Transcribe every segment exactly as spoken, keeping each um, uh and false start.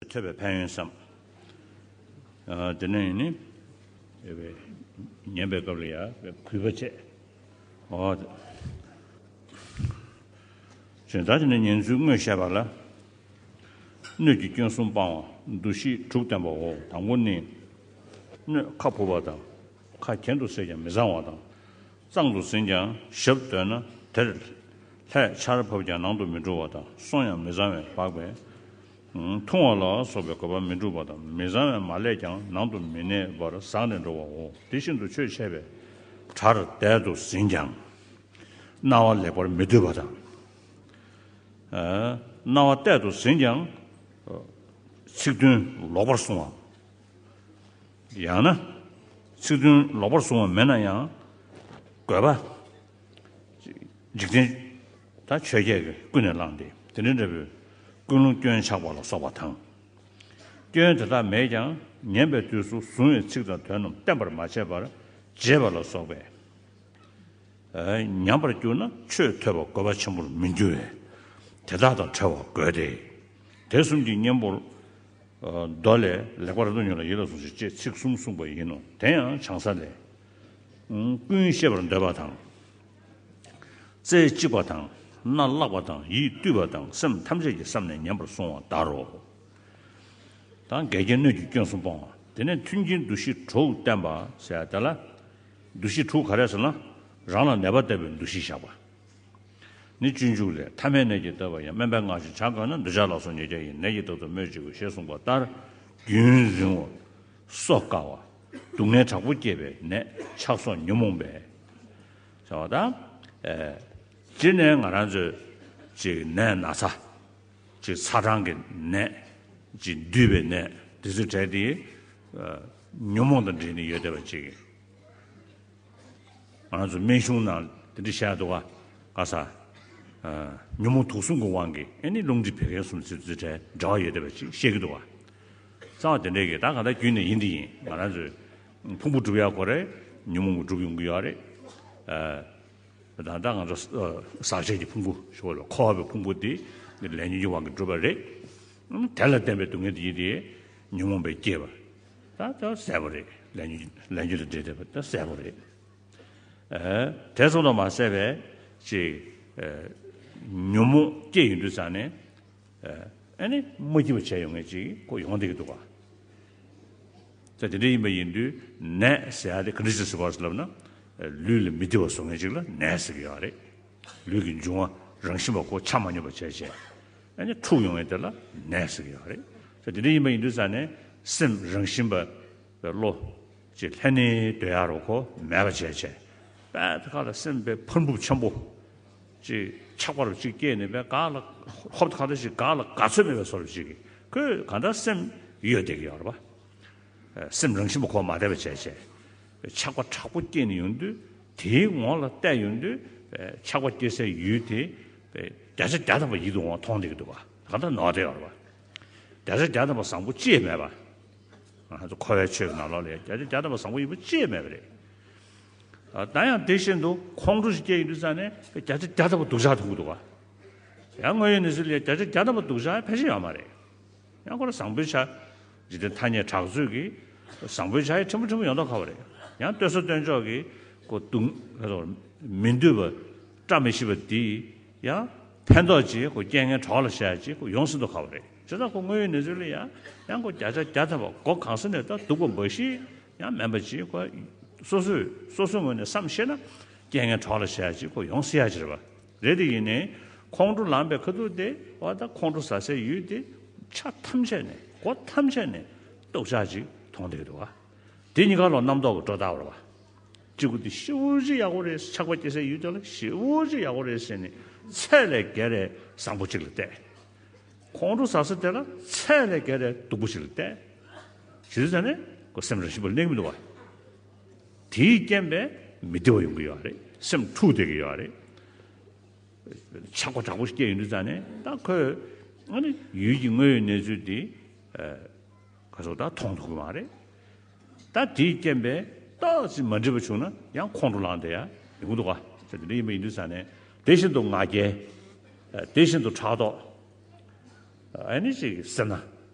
ཐོས་པའི་ཕན་ཡོན་བསམ། ཨ། དེ་ནས་ནི་ཉན་པའི་སྐབས་ལ་ཡང་གུས་པ་བྱས། ཨོ། བྱས་ཙང་དེ་ནས་ཉན་ཚུལ་དངོས་བཤད་པ་ལ། སྣོད་ཀྱི་སྐྱོན་གསུམ་སྤང་བ་འདུ་ཤེས་དྲུག་བསྟེན་པའོ། དང་པོ་ནི། སྣོད་ཁ་ཕུབ་པ་དང་། ཁ་གྱེན་དུ་བསལ་ཀྱང་མི་གཙང་བ་དང་། གཙང་དུ་ཟིན་ཀྱང་ཞབས་བརྡོལ་ན་དེར་ལྷས་ཆར་ཕབ་ཀྱང་ནང་དུ་མི་འགྲོ་བ་དང་། སོང་ཡང་མི་གཙང་བས་སྦགས་པས། འཐུང་བ་ལ་སོགས་པའི་དགོས་པ་མི་འགྲུབ་པ་དང་། མི་གཙང་བས་མ་བསླད་ཀྱང་ནང་དུ་མི་གནས་པར་ཟགས་ནས་འགྲོ་བའོ། དེ་བཞིན་དུ་ཆོས་འཆད་པའི་གྲྭར་བསྡད་དུ་ཟིན་ཀྱང་། རྣ་བ་ལེགས་པར་མི་སྡུད་པ་དང་། ཨ། རྣ་བ་གཏད་དུ་ཟིན་ཀྱང་། ཚིག་དོན་ལོག་པར་གསུང་བ། ཡང་ན། ཚིག་དོན་ལོག་པར་གསུང་བ་མེད་ན་ཡང་། དགོས་པ། འཇིག་རྟེན། ད་ཆོས་བརྒྱད་ཀྱིས་ཀུན་ནས་བསླངས་ཏེ་དེ་འདྲའི་འདྲ་བའི་ཀུན་སློང་སྐྱོན་ཆགས་པ་ལ་སོགས་པ་དང་། སྐྱོན་དེ་དག་མེད་ཀྱང་ཉན་པའི་དུས་སུ་གཟུང་བའི་ཚིག་དང་དོན་རྣམས་བརྟན་པར་མ་བྱས་པར་བརྗེད་པ་ལ་སོགས་པས། ཨ། ཉམས་པར་གྱུར་ན་ཆོས་ཐོས་པ་དགོས་པ་ཆེན་པོར་མི་འགྱུར་བས། དེ་དག་དང་བྲལ་བ་དགོས་ཏེ། དེ་གསུམ་གྱི་གཉེན་པོར། ཨ། མདོ་ལས། ལེགས་པར་རྟོགས་ཉིད་ལ་ཡིད་ལ་ཟུངས་ཤིག་ཅེས་ཚིག་གསུམ་གསུངས་པ་ཡིན་ནོ། དེ་ཡང་བྱང་ས་ལས། ཀུན་ཤེས་པར་འདོད་པ་དང་། རྩེ་གཅིག་པ་དང་། སྣ་བླགས་པ་དང་། ཡིད་བཏུལ་བ་དང་། སེམས་ཐམས་ཅད་ཀྱི་བསམ་ནས་ཉན་པར་གསུང་བ་ལྟར་རོ། དང་། འགལ་རྐྱེན་སྣོད་ཀྱི་སྐྱོན་གསུམ་སྤོང་བ། དེ་ནས་མཐུན་རྐྱེན་འདུ་ཤེས་དྲུག་བསྟེན་པ་ཟེར་ཡ་དེ་ལ། འདུ་ཤེས་དྲུག་ག་རེ་ཟེར་ན། རང་ལ་ནད་པ་ལྟ་བུའི་འདུ་ཤེས་བཞག་པ། ནི་སྤྱོད་འཇུག་ལས། ཐ་མལ་ནད་ཀྱིས་བཏབ་པ་ཡང་། སྨན་པས་སྔར་བཞིན་བྱ་དགོས་ན། འདོད་ཆགས་ལ་སོགས་ཉེས་བྱས་ཡིན། ནད་ཀྱིས་རྟག་ཏུ་སྨོས་ཅི་དགོས། ཞེས་གསུངས་པ་ལྟར། རྒྱུན་རིང་བ། སོ་བསྐ་བ། སྡུག་བསྔལ་དྲག་པོ་བསྐྱེད་པའི་ནད། ཆགས་སོགས་ཉོན་མོངས་པས། ཟེར་བ་དང་། ཨེ། སྤྱིར་ནས་ང་རང་ཚོས་ཅིག་ནད་ན་ཚ། ཅིག་ཚ་གྲང་གི་ནད། ཅིག་འདུས་པའི་ནད། དེ་ཚོའི་གྲས་དེ། ཨ། ཉོན་མོངས་དང་འདྲེས་ནས་ཡོད་བསྡད་པ་ཅིག་ང་ཚོ་སྨན་གཞུང་ནང་དེ་འདྲ་བཤད་འདུག་ག་ག་ས། ཨ། ཉོན་མོངས་དུག་གསུམ་གྱི་དབང་གིས་ཨེ་ནི་རླུང་མཁྲིས་བད་ཀན་གསུམ་ཚོའི་གྲས་འབྲེལ་བ་ཡོད་བསྡད་པ་ཅིག་བཤད་ཀྱི་འདུག་ག་རྩ་བ་དེ་འདྲས་ཀྱི་ད་ག་ད་རྒྱུན་ནས་ཡིན་དེ་ཡིན། ང་རང་ཚོས་ཕུང་པོ་སྒྲུབ་ཡག་ཁོ་རེ་ཉོན་མོངས་ཀྱིས་སྒྲུབ་ཡོང་གི་ཡོད་རེད། ཨ། ད་ལྟ་ང་ཚོ་ཟག་བཅས་ཀྱི་ཕུང་པོ་ཞེས་པ་ལ་འཁོར་བའི་ཕུང་པོ་དེ་ལས་ཉོན་གྱི་དབང་གིས་གྲུབ་པ་རེད། དེ་ལ་བརྟེན་པའི་སྡུག་བསྔལ་དེ་ཡིན་ཏེ། ཉོན་མོངས་པས་བསྐྱེད་པ། ད་ལྟ་ཟད་པ་རེད། ལས་ཉོན་ལས་ཉོན་དང་འབྲེལ་བསྡད་པ་ད་ཟད་པ་རེད། ཨ། དེ་ཙམ་དུ་མ་ཟད་པའི་ཅིག་ཨ། ཉོན་མོངས་སྐྱེས་ཡོང་དུས་ཙང་ནས། ཨ་ནི་མ་སྐྱིད་པ་བྱས་ཡོང་མཁན་ཅིག་ཁོ་ཡོང་བསྡད་ཀྱི་འདུག་ག་ད་དེ་འདྲ་ཡིན་པ་ཡིན་དུས་ནད་ཟེར་ཡ་དེ་ག་འདྲ་ཞིག་ཟེར་བ་ལབ་ན། ལུས་ལ་མི་བདེ་བ་བཟོ་མཁན་ཅིག་ལ་ནད་ཟེར་གྱི་ཡོད་རེད། ལུས་ཀྱི་འབྱུང་བ་རང་བཞིན་པ་ཁོ་ཆ་མ་སྙོམས་པ་བྱས་བྱས། ཨ་ནི་འཁྲུགས་ཡོང་ཡ་དེ་ལ་ནད་ཟེར་གྱི་ཡོད་རེད། ད་དེ་འདྲ་ཡིན་པ་ཡིན་དུས་ཙང་ནས་སེམས་རང་བཞིན་པ། བློ། ཅིག་ལྷན་ནེ་སྡོད་ཡ་རོ་ཁོ་མེད་པ་བྱས་བྱས། པས་ཁ་ལ་སེམས་པའི་ཕར་འབུབ་ཆེན་པོ། ཅིག་ཆགས་པ་རུ་ཅིག་སྐྱེས་ནས་པས་ག་ལ་ཧོབ་ཁ་ལ་ཞིག་ག་ལ་ག་ཚོད་མེད་པའི་བཟོ་རུ་ཅིག་གིས་ཁོས་ག་འདྲ་སེམས་ཡོད་བསྡད་ཀྱི་ཡོད་རེད་པ། སེམས་རང་བཞིན་པ་ཁོ་མ་བདེ་བ་བྱས་བྱས། ཆགས་པ་དྲག་པོ་སྐྱེས་ནས་ཡོང་དུས་དེའི་ངོ་ལ་བལྟས་ཡོང་དུས། ཆགས་པ་སྐྱེ་སའི་ཡུལ་དེ་བརྒྱ་ཆ་བརྒྱ་ཐམ་པ་ཡིད་དུ་འོང་བ་མཐོང་བསྡད་ཀྱི་འདུག་པ། ག་འདྲ་ནོར་བསྡད་ཡོད་རེད་པ། བརྒྱ་ཆ་བརྒྱ་ཐམ་པ་བཟང་པོ་ཅི་ཡང་མེད་པ། ང་ཚོ་འཁོར་བའི་ཆོས་ཀྱི་ནང་ལོགས་ལ་བརྒྱ་ཆ་བརྒྱ་ཐམ་པ་བཟང་པོ་ཡིན་པ་ཅི་ཡང་མེད་པ་རེད། ཨ། ད་ཡང་དེ་བཞིན་དུ་ཁོང་ཁྲོ་ཞིག་སྐྱེ་ཡོང་དུས་ཙང་ནས་བརྒྱ་ཆ་བརྒྱ་ཐམ་པ་སྡུག་ཅག་མཐོང་གི་འདུག་ག་ཡང་དངོས་ཡོད་གནས་ཚུལ་ལ་བརྒྱ་ཆ་བརྒྱ་ཐམ་པ་སྡུག་ཅག་ཕལ་ཆེར་ཡོད་མ་རེད། ཡང་ཁོ་རང་བཟང་པོའི་ཆ། འཇིག་རྟེན་ཐ་སྙད་གྲགས་ཚོད་ཀྱིས་བཟང་པོའི་ཆ་ཡང་ཕྲན་བུ་ཕྲན་བུ་ཡོད་མདོག་ཁ་པོ་རེད། ཡང་སྟོད་ས་སྟོད་ཕྱོགས་ཀྱི་ཁོ་སྡུག་མི་འདོད་པ། བཀྲ་མི་ཤིས་པ་དེ་ཡང་ཕན་ཐོགས་ཅིག་ཁོ་རྐྱེན་ངན་གྲོགས་ལ་བཤད་ཅིག་ཁོ་ཡོང་སྲིད་མདོག་ཁ་པོ་རེད། བྱས་ཙང་ཁོ་དངོས་ཡོད་གནས་ཚུལ་ལ་ཡང་ཡང་ཁོ་བརྒྱ་ཆ་བརྒྱ་ཐམ་པ་སྒོ་གང་ས་ནས་ད་སྡུག་པ་འབའ་ཞིག་ཡང་མིན་པ་ཅིག་ཁོ་སོ་སོས་སོ་སོའི་ངོས་ནས་བསམ་ཤེས་ན་རྐྱེན་ངན་གྲོགས་ལ་བཤད་ཅིག་ཁོ་ཡོང་སྲིད་ཡ་ཅིག་རེད་པ། རེད་དེ་ཡིན་ནའི་ཁོང་ཁྲོ་ལངས་པའི་ཁ་ཐུག་དེ་བ་ད་ཁོང་ཁྲོ་ཟ་སའི་ཡུལ་དེ་ཆ་ཐམས་ཅད་ནས་སྒོ་ཐམས་ཅད་ནས་སྡུག་ཅག་ཅིག་མཐོང་བསྡད་ཀྱི་འདུག་པ། དེ་གཉིས་ཀ་ལོ་རྣམ་རྟོག་གི་སྒྲོ་བཏགས་པ་རེད་པ། གཅིག་པུ་དེ་ཞེ་པོ་ཅིག་ཡག་པོ་རེད། ཆགས་པ་སྐྱེ་སའི་ཡུལ་དེ་ལ་ཞེ་པོ་ཅིག་ཡག་པོ་རེད་ཟེར་ནས་ཚད་ལས་བརྒལ་བའི་བཟང་པོ་ཅིག་ལ་བལྟས། ཁོང་ཁྲོ་ཟ་ས་དེ་ལ་ཚད་ལས་བརྒལ་བའི་སྡུག་པོ་ཅིག་ལ་བལྟས། ཇི་ལྟར་ཟེར་ན་ཁོ་སེམས་རང་བཞིན་པ་གནས་ཀྱི་མི་འདུག་པ། དེའི་རྐྱེན་པས་མི་བདེ་བ་ཡོང་གི་ཡོད་རེད། སེམས་འཁྲུགས་བསྡད་ཀྱི་ཡོད་རེད། ཆགས་པ་དྲག་པོ་ཞིག་སྐྱེས་ཡོང་དུས་ཙང་ནས་ད་ཁོས་ཨ་ནི་ཡུལ་གྱི་དངོས་ཡོད་གནས་ཚུལ་འདི་ཨ་ག་ཚོད་ད་མཐོང་ཐུབ་ཀྱི་མ་རེད། ད་དེའི་རྐྱེན་པས་ཏོག་ཙམ་མ་འགྲིག་པ་བྱུང་ན་ཡང་ཁོང་ཁྲོ་ལངས་བསྡད་ཡ་ཡོང་གི་འདུག་ག་ཟེར་དེ་འདྲ་ཡིན་པ་ཡིན་དུས་ཙང་ནས་དེ་བཞིན་དུ་ང་རྒྱལ། དེ་བཞིན་དུ་ཕྲག་དོག་ཨ་ནི་ཅིག་སེར་སྣ།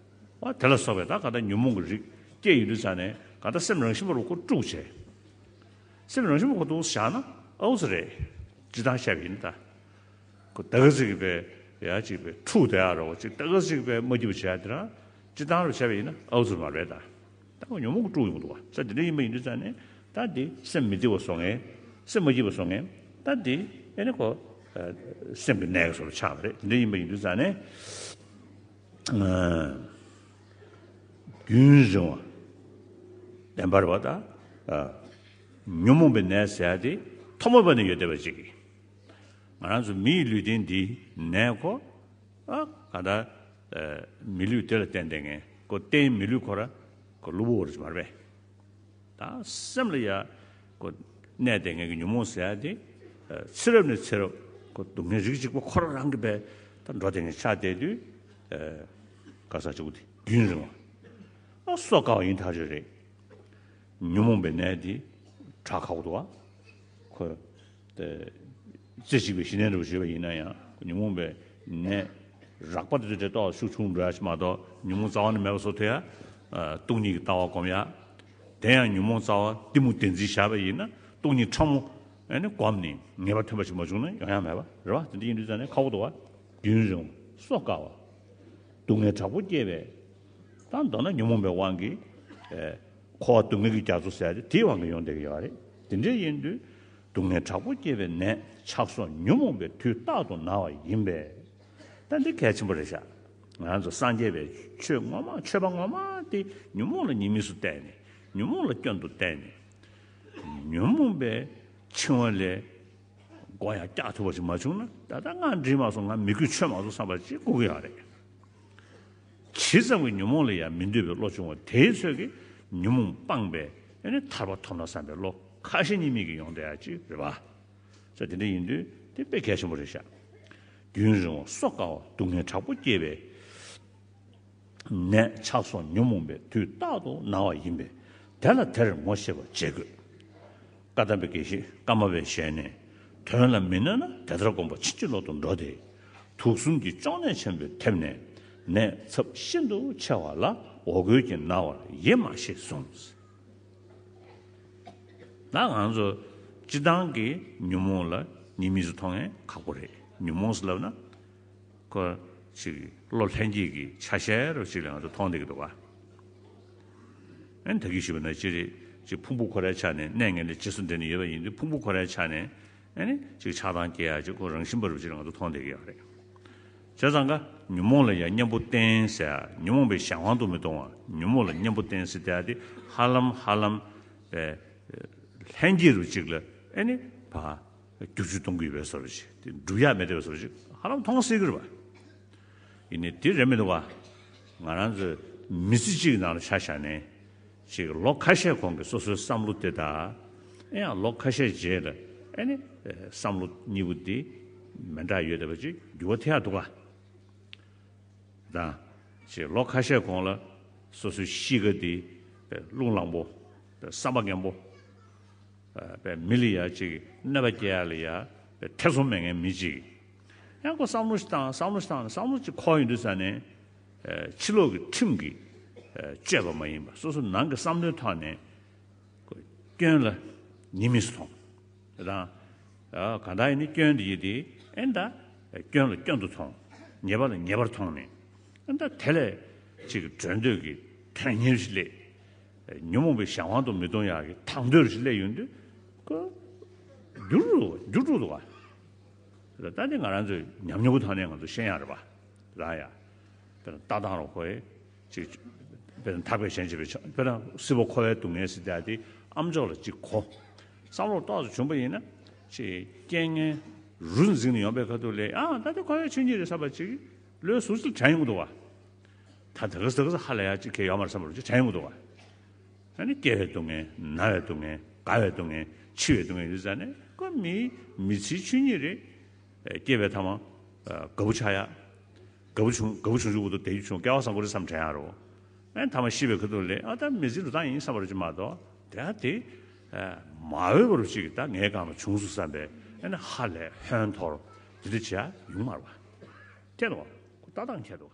བ་དེ་ལ་སོགས་པའི་ད་ག་ད་ཉོན་མོངས་ཀྱི་རིགས་སྐྱེ་ཡོང་དུས་ཙང་ནས་ག་ད་སེམས་རང་བཞིན་པ་རུ་ཁོ་དཀྲུགས་བྱས། སེམས་རང་བཞིན་པ་ཁོ་དུ་བཞག་ན་ཨའུ་ཙི་རེད། སྤྱིར་བཏང་བཤད་པ་ཡིན་ད། ཁོ་ད་ག་ཟིག་པའི་ཡ་གཅིག་པའི་འཁྲུག་དེ་ཡ་རོ་གཅིག་ད་ག་ཟིག་པའི་མ་སྐྱིད་པ་བྱས་དེ་རང་སྤྱིར་བཏང་རུ་བྱས་པ་ཡིན་ན་ཨའུ་ཙི་མ་རེད་ད། ད་ཁོ་ཉོན་མོངས་ཀྱི་དཀྲུག་ཡོང་འདུག་བ་ས་དེ་འདྲ་ཡིན་པ་ཡིན་དུས་ཙང་ནས་ད་འདི་སེམས་མི་བདེ་བ་བཟོ་མཁན། སེམས་མ་སྐྱིད་པ་བཟོ་མཁན། ད་འདི་ཨེ་ནི་ཁོ་སེམས་ཀྱི་ནད་ཀྱི་བཟོ་འདྲ་ཆགས་པ་རེད། དེ་འདྲ་ཡིན་པ་ཡིན་དུས་ཙང་ནས། རྒྱུན་རིང་བ། བདེན་པར་བ་དང་། ཉོན་མོངས་པའི་ནད་ཟེར་ཡ་དེ་ཐོག་མ་བར་ནས་ཡོད་བསྡད་པ་ཅིག་གིས། ང་རང་ཚོ་མི་ཡི་ལུས་རྟེན་འདིའི་ནད་ཁོ། ཨ་ག་ད། མི་ལུས་དེ་ལ་བརྟེན་བསྡད་མཁན་ཁོ་རྟེན་མི་ལུས་ཁོ་ར་ཁོ་གློ་བུར་བ་རེད་མ་རེད་པས། ད་སེམས་ལ་ཡ་ཁོ་གནས་བསྡད་མཁན་གྱི་ཉོན་མོངས་ཟེར་ཡ་དེ། ཚེ་རབས་ནས་ཚེ་རབས་ཁོ་སྡུག་བསྔལ་རིགས་གཅིག་པ་ཁོ་རང་རང་གི་བས་ད་འགྲོ་བསྡད་མཁན་ཆགས་བསྡད་དུས། ག་ས་ཆོག་གི་དེ་རྒྱུན་རིང་བ། ཨ་གསོ་དཀའ་བ་ཡིན་ཐག་ཆོད་རེད། ཉོན་མོངས་པའི་ནད་དེ་དྲག་ཁག་པོ་འདུག་བ། ཁོ། རྩེ་གཅིག་པའི་ཞི་གནས་འདྲ་བོ་བྱས་པ་ཡིན་ན་ཡང་ཉོན་མོངས་པའི་ནད་རགས་པ་དེ་ཚོ་དེ་ཏོག་ཤུགས་ཆུང་འགྲོ་ཡ་ཞིག་མ་གཏོགས་ཉོན་མོངས་རྩ་བ་ནས་མེད་པ་བཟོ་ཐུབ་ཡ། སྟོང་ཉིད་ཀྱི་ལྟ་བ་སྒོམ་ཡ། དེ་ཡང་ཉོན་མོངས་རྩ་བ་གཏི་མུག་བདེན་འཛིན་བཞག་པ་ཡིན་ན་སྟོང་ཉིད་ཕྲ་མོ་ཨེ་ནི་སྒོམ་ནས་ངེས་པ་ཐོན་པ་ཞིག་མ་བྱུང་ན་ཡོང་ཡ་མེད་པ་རེད་བ། དེ་འདྲ་ཡིན་དུས་ཙང་ནས་ཁག་པོ་འདུག་བ། རྒྱུན་རིང་བ། གསོ་དཀའ་བ། སྡུག་བསྔལ་དྲག་པོ་སྐྱེས་པས། ད་མདོར་ན་ཉོན་མོངས་པའི་དབང་གིས། ཨེ། འཁོར་བ་སྡུག་བསྔལ་གྱི་རྒྱ་མཚོ་ཟེར་ཡ་དེ་དེའི་དབང་གིས་ཡོང་བསྡད་ཀྱི་ཡོད་རེད། དེ་འདྲ་ཡིན་དུས། སྡུག་བསྔལ་དྲག་པོ་སྐྱེས་པའི་ནད་ཆགས་སོགས་ཉོན་མོངས་པས་དུས་རྟག་ཏུ་ན་བ་ཡིན་པས། ད་འདི་གལ་ཆེན་པོ་རེད་ཤག་ང་ཚོ་སངས་རྒྱས་པའི་ཆོས་ངོ་མ་ཆོས་པ་ངོ་མ་དེ་ཉོན་མོངས་ལ་ཉེས་དམིགས་སུ་བལྟས་ནས་ཉོན་མོངས་ལ་སྐྱོན་དུ་བལྟས་ནས། ཉོན་མོངས་པའི་འཆིང་བ་ལས་མགོ་ཡང་བཀྱག་ཐུབ་པ་ཞིག་མ་བྱུང་ན་ད་ལྟ་ང་འདྲིས་མ་སོང་། ང་མི་དགོས་ཆོས་མ་སོང་བསམ་པ་ཅིག་དགོས་ཀྱི་ཡོད་རེད། ཇི་ཙམ་གྱི་ཉོན་མོངས་ལ་ཡང་མི་འདོད་པའི་བློ་བྱུང་བ་དེའི་ཚོད་ཀྱིས་ཉོན་མོངས་སྤངས་པས་ཨེ་ནི་ཐར་པ་ཐོབ་ན་བསམ་པའི་བློ་ཁ་ཞེ་གཉིས་མེད་ཀྱིས་ཡོང་བསྡད་ཡ་ཅིག་རེད་པ། ས་དེ་འདྲ་ཡིན་དུས་དེ་དཔེ་གལ་ཆེན་པོ་རེད་ཤག་རྒྱུན་རིང་བ་གསོ་དཀའ་བ་སྡུག་བསྔལ་དྲག་པོ་སྐྱེས་པའི་ནད་ཆགས་སོགས་ཉོན་མོངས་པས་དུས་རྟག་ཏུ་ན་བ་ཡིན་པས། དེ་ལ་དེར་ངོ་ཤེས་པར་བྱེད་དགོས། བཀའ་གདམས་པའི་དགེ་བཤེས་ཀརྨ་པའི་ཞལ་ནས། དོན་ལ་མི་གནས་ན་དེ་ལྟར་བསྒོམ་པ་ཕྱིན་ཅི་ལོག་ཏུ་འགྲོ་སྟེ། དུག་གསུམ་གྱི་གཅོང་ནད་ཆེན་པོས་ཐེབས་ནས་ནད་ཚབས་ཤིན་ཏུ་ཆེ་བ་ལ་འོ་སྐོལ་གྱིས་ན་བར་ཡེ་མ་ཤེས་གསུངས། ད་ང་ཚོ་སྤྱིར་བཏང་གི་ཉོན་མོངས་ལ་ཉེས་དམིགས་སུ་མཐོང་མཁན་ཁག་པོ་རེད། ཉོན་མོངས་ལབ་ན། ཁོ་ཅིག་བློ་ལྷན་སྐྱེས་ཀྱི་ཆ་ཤས་རུ་ཅིག་ལ་ང་ཚོ་མཐོང་བསྡད་ཀྱི་འདུག་ག་ཨ་ནི་ད་གིན་ཞུས་པ་ནང་བཞིན་ཅིག་ཕུང་པོ་ཁོ་རའི་ཆ་ནས་གནས་ངན་ལས་རྗེས་སུ་འབྲེལ་ནས་ཡོད་པ་ཡིན་དུས་ཕུང་པོ་ཁོ་རའི་ཆ་ནས་ཨ་ནི་ཅིག་ཆགས་སྡང་སྐྱེ་ཡ་ཅིག་ཁོ་རང་བཞིན་པ་རུ་ཅིག་ལ་ང་ཚོ་མཐོང་བསྡད་ཀྱི་ཡོད་རེད། བྱས་ཙང་ཀ་ཉོན་མོངས་ལ་ཡང་གཉེན་པོ་བསྟེན་ཟེར་ཡ་ཉོན་མོངས་པའི་གཞན་དབང་དུ་མི་གཏོང་བ། ཉོན་མོངས་ལ་གཉེན་པོ་བསྟེན་ཟེར་ཡ་དེ་ཧ་ལམ་ཧ་ལམ་པའི་ལྷན་སྐྱེས་རུ་ཅིག་ལ་ཨ་ནི་བ། བསྒྱུར་བཅོས་གཏོང་གི་ཡོད་པའི་བཟོ་འདྲ་ཞིག་དེ་སྒྲུབ་ཡག་མེད་བསྡད་པའི་བཟོ་འདྲ་ཞིག་ཧ་ལམ་མཐོང་སྲིད་ཀྱི་རེད་པ། ཡིན་ནའི་དེ་རེད་མི་འདུག་ག་ང་རང་ཚོའི་མི་ཚེ་གཅིག་གི་ནང་ལ་ཆ་བཞག་ནས་ཅིག་ལོ་ཁ་ཤས་གོང་གི་སོ་སོའི་བསམ་བློ་དེ་དང་ཨེ་ཡང་ལོ་ཁ་ཤས་རྗེས་ལ་ཨེ་ནི་བསམ་བློ་གཉིས་པོ་དེ་མི་འདྲ་ཡོད་བསྡད་པ་ཅིག་འགྱུར་བ་ཐེབས་ཡག་འདུག་ག་དང་། ཅིག་ལོ་ཁ་ཤས་གོང་ལ་སོ་སོའི་གཤིས་ཀ་དེ་རླུང་ལངས་པོ། བསམ་པ་ངན་པོ། པའི་མི་ལ་ཡ་ཅིག་གནོད་པ་སྐྱེལ་ཡ་ལ་ཡ་པའི་ཐེ་ཚོམ་མེད་མཁན་མི་ཅིག་ཡང་ཁོ་བསམ་བློ་ཞིག་བཏང་བསམ་བློ་ཞིག་བཏང་ནས་བསམ་བློ་ཅིག་འཁོར་ཡོང་དུས་ཙ་ནས། ཕྱི་ལོགས་ཀྱི་ཁྲིམས་ཀྱིས་བཅོས་པ་མ་ཡིན་པ་སོ་སོ་ནང་གི་བསམ་བློའི་ཐོག་ནས་ཁོ་སྐྱོན་ལ་ཉེས་དམིགས་སུ་མཐོང་། དེ་དང་། གང་ལྟར་ཡིན་ནའི་སྐྱོན་འདི་ཡིན་ཏེ་ཨེ་ད་སྐྱོན་ལ་སྐྱོན་དུ་མཐོང་། ཉེས་པ་ལ་ཉེས་པར་མཐོང་ནས་ཨེ་ད་དེ་ལས་ཅིག་གྲོལ་འདོད་ཀྱི་དོན་གཉེར་ཞིག་སླེབས། ཉོན་མོངས་པའི་གཞན་དབང་དུ་མི་གཏོང་ཡག་གི་དང་འདོད་ཞིག་སླེབས་ཡོང་དུས་ཁོ་འགྱུར་འགྲོ་འགྱུར་འགྲོ་འདུག་ག་ད་དེ་ང་རང་ཚོའི་ཉམས་མྱོང་གི་ཐོག་ནས་ང་ཚོ་ཤེས་ཡག་རེད་པ། རང་ཡ། དཔེར་ན་ལྟ་སྟངས་རོ་ཁོའི་ཅིག་དཔེར་ན་ཐག་པས་གཞན་གཅེས་པའི་ཆ་དཔེར་ན་སྲིད་པ་འཁོར་བའི་སྡུག་བསྔལ་ཟེར་ཡ་དེ་ཨ་མཆོག་ལ་ཅིག་གོ་བསམ་བློ་ཏོག་ཙམ་བྱུང་པ་ཡིན་ན་ཅིག་རྐྱེན་ངན་རུ་འཛིང་ནས་ཡོང་པའི་ཁ་ཐུག་ལས་ཨ་ད་དེ་འཁོར་བའི་ཆོས་ཉིད་རེད་བསམ་པ་ཅིག་བློའི་ཟུར་ཅིག་དྲན་ཡོང་གི་འདུག་བ། ད་ད་ག་ཟེ་ད་ག་ཟེ་ཧ་ལས་ཡ་ཅིག་གས་ཡོད་མ་རེད་བསམ་པ་རུ་ཅིག་དྲན་ཡོང་གི་འདུག་བ། ཨ་ནི་སྐྱེ་བའི་སྡུག་བསྔལ་ན་བའི་སྡུག་བསྔལ་རྒ་བའི་སྡུག་བསྔལ་འཆི་བའི་སྡུག་བསྔལ་ཡོད་ཙང་ནས་ཁོ་མི་མི་ཚེའི་ཆོས་ཉིད་རེད། སྐྱེ་བའི་ཐ་མ་དགའ་པོ་ཆགས་ཡ། དགའ་པོ་བྱུང་དགའ་པོ་བྱུང་ཆུག་བུ་དུ་དེ་ཡུ་བྱུང་སྐལ་བ་བཟང་པོ་རེད་བསམ་དྲན་ཡ་རོ། ཨེ་ཐ་མ་ཤི་བའི་ཁ་ཐུག་ལས་ཨ་ད་མི་ཚེ་འགྲོ་སྟངས་ཡིན་བསམ་པ་རེད་ཅིག་མ་གཏོགས་དེ་ཧ་དེ། མ་འོས་པ་རུ་ཅིག་ད་ངའི་སྒང་ལ་བྱུང་སོང་བསམ་པའི་ཨེ་ན་ཧ་ལས་ཧོན་འཐོར་དེ་འདྲ་བྱེད་ཡ་ཡོང་མ་རེད་པ། ཁྱེད་དོ། ལྟ་སྟངས་ཁྱེད་དོ།